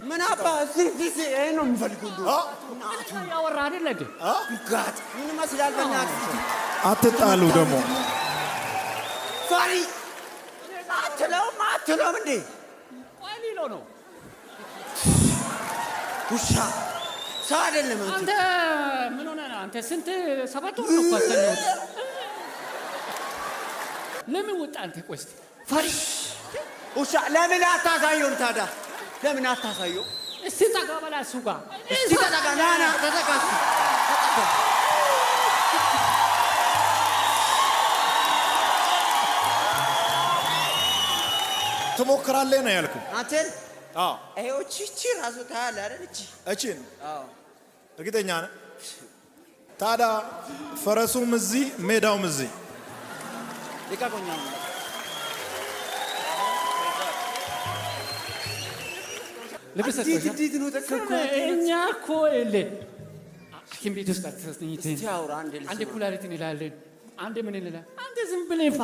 ምን አባ እዚህ እዚህ ይሄን ነው የምፈልገው። እንደው እናቱ ያወራ አይደለ እንዴ? ጋጥ ምን ይመስላል? በእናትህ አትጣሉ ደግሞ። ፈሪ አትለውም አትለውም እንዴ? ቆይ ሊለው ነው። ውሻ ሰው አይደለም አንተ። አንተ ምን ሆነህ ነው? አንተ ስንት 7 ወር ነው እኮ አስተኛሁት። ለምን ወጣ አንተ? ቆይ እስኪ ፈሪ። ውሻ ለምን አታሳየውም ታዲያ? ለምን አታሳየው? እስቲ ጠጋ በላ እሱ ጋር። እስቲ ተጠጋ፣ ና ና ተጠጋ፣ እስቲ ተጠጋ። ትሞክራለህ ነው ያልኩህ። አንተን አዎ። ይኸው እቺ እቺ ራሱ ታያለህ አይደል? እቺ እቺን አዎ። እርግጠኛ ነህ? ታዲያ ፈረሱም እዚህ ሜዳውም እዚህ። ልቀቁኝ አሁን። ልብስ እንዴት እንዴት ነው ጠቀምኩ? እኛ እኮ ይኸውልህ ሐኪም ቤት ውስጥ አስተኝተን እስቲ አውራ አንዴ ልስማ። አንዴ ኩላሊት እንላለን፣ አንዴ ምን እንላለን። አንዴ ዝም ብለህ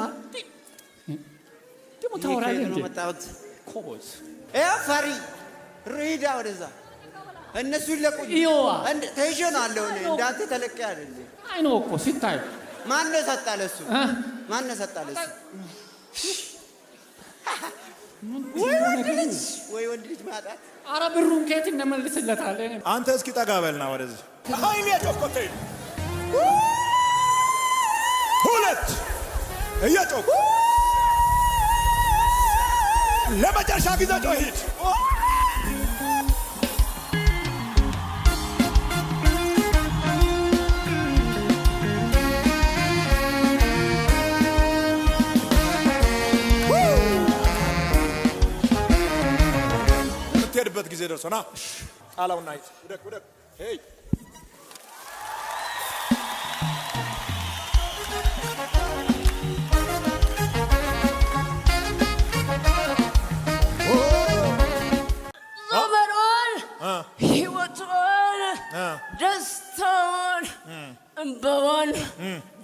ደግሞ ታወራለህ ነው እንዴ? መጣሁት። ኮዝ ይኸው ፈሪ ሂዳ ወደዛ እነሱ ይለቁኝ። ይኸዋ። ተይዤ ነው አለው እኔ እንዳንተ ተለቄ አይደለም። አይ ነው እኮ ሲታይ። ማን ነው ሰጣ ለሱ? እ? ማን ነው ሰጣ ለሱ? ወይ ወንድ ልጅ ወይ ወንድ ልጅ ማጣት። አረ ብሩን ከየት እንመልስለታለን? አንተ እስኪ ጠጋ በልና ወደዚህ። በኃይል እየጮክ ሂድ። ሁለት እየጮክ ለመጨረሻ ጊዜ ጮህ ሂድ። የምትሄድበት ጊዜ ደርሶ ና ጣላውና ሂድ። ውደቅ ውደቅ። ሄይ። ዘመኗን፣ ህይወቷን፣ ደስታዋን፣ እንባዋን፣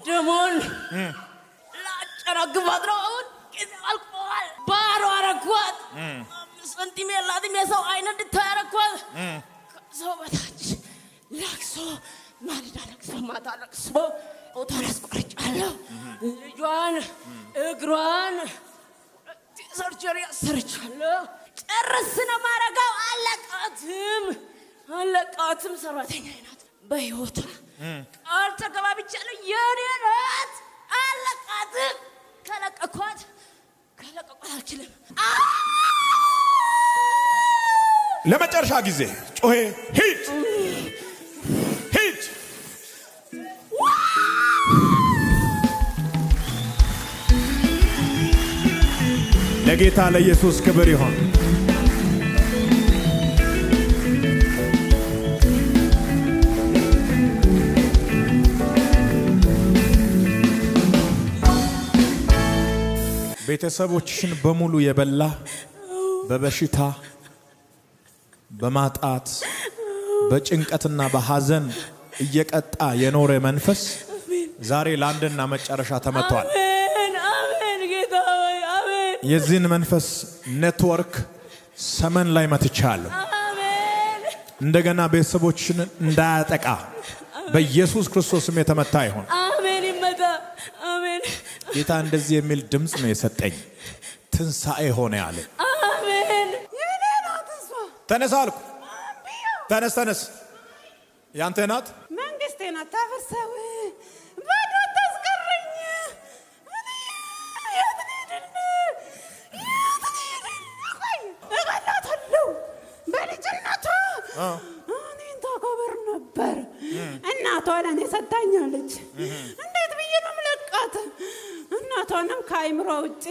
ደሟን ላጨናግፋት ነው። አሁን ጊዜው አልቋል። ባዶ አረኳት። 5 ሳንቲም የላትም። የሰው አይን እንድታይ አረኳት። ከሰው በታች ለቅሶ፣ ማለዳ ለቅሶ፣ ማታ ለቅሶ። ጡቷን አስቆርጫለሁ። ልጇን እግሯን surgery አሰርቻለሁ። ጨርስ ነው ማረገው። አለቃትም አለቃትም። ሰራተኛ ናት። በህይወቷ ቃል ተገባብቻለሁ። የኔ ናት። አለቃትም። ከለቀኳት ከለቀኳት አልችልም። ለመጨረሻ ጊዜ ጮሄ ሂድ ሂድ። ለጌታ ለኢየሱስ ክብር ይሁን። ቤተሰቦችሽን በሙሉ የበላ በበሽታ፣ በማጣት፣ በጭንቀትና በሐዘን እየቀጣ የኖረ መንፈስ ዛሬ ለአንድና መጨረሻ ተመቷል። አሜን አሜን። ጌታ ሆይ አሜን። የዚህን መንፈስ ኔትወርክ ሰመን ላይ መትቻለሁ። አሜን። እንደገና ቤተሰቦችን እንዳያጠቃ በኢየሱስ ክርስቶስም የተመታ ይሁን። አሜን። ይመታ። አሜን። ጌታ እንደዚህ የሚል ድምፅ ነው የሰጠኝ። ትንሣኤ ሆነ ያለ። አሜን። የኔ ናት እሷ። ተነስ አልኩ። ተነስ ተነስ። ያንተ ናት። መንግስቴ ናት። ታፈርሰው ባዶ ታስቀረኝ። እኔ የት ልሂድልህ? የት ልሂድልህ? ቆይ እገላታለሁ። በልጅነቷ እኔን ታከብር ነበር። እናቷ ለእኔ ሰጥታኛለች። እንዴት ብዬ ነው የምለቃት? እናቷንም ከአይምሮ ውጪ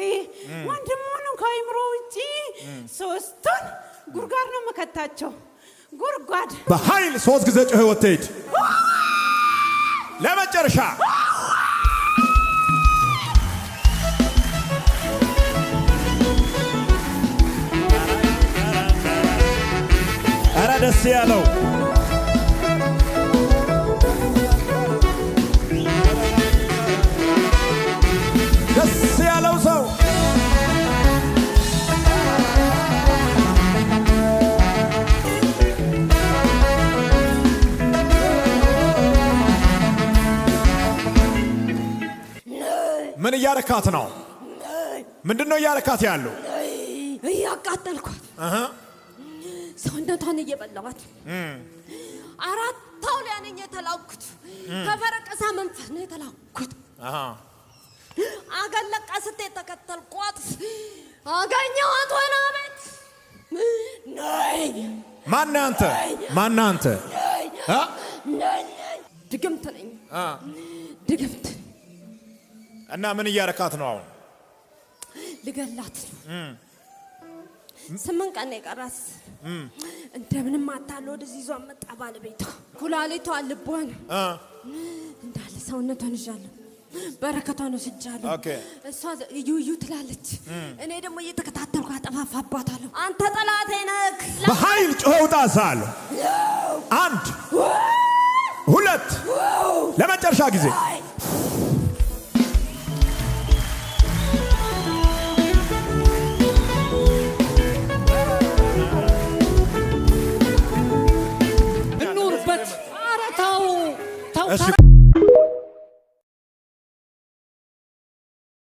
ወንድሟንም ከአይምሮ ውጪ ሶስቱን ጉድጓድ ነው የምከታቸው። ጉድጓድ። በኃይል ሶስት ጊዜ ጮኸ ወጥተህ ሂድ። ለመጨረሻ። ኧረ ደስ ያለው። ደስ ያለው ሰው። እያረካት ነው? ምንድን ነው እያረካት ያለው? እያቃጠልኳት፣ ሰውነቷን እየበላኋት። አራት አውሊያ ነኝ የተላኩት። ከፈረቀሳ መንፈስ ነው የተላኩት። አገር ለቃ ስትሄድ ተከተልኳት፣ አገኘኋት። ወህኒ ቤት ነይ። ማነህ አንተ? ማነህ አንተ? እ? ድግምት ነኝ፣ ድግምት። እና ምን እያረካት ነው አሁን? ልገላት ነው። 8 ቀን ነው የቀራት። እንደምንም አታሎ ወደዚህ ይዟ መጣ ባለቤቷ። ኩላሊቷን፣ ልቧን እንዳለ ሰውነቷን ይዣለሁ። በረከቷን ወስጃለሁ። እሷ እዩ እዩ ትላለች። እኔ ደግሞ እየተከታተልኩ አጠፋፋባታለሁ። አንተ ጠላቴ ነህ። በኃይል ጮኸ ውጣ እልሃለሁ። አንድ፣ ሁለት፣ ለመጨረሻ ጊዜ። እንኑርበት። ኧረ ተው ተው። እሺ።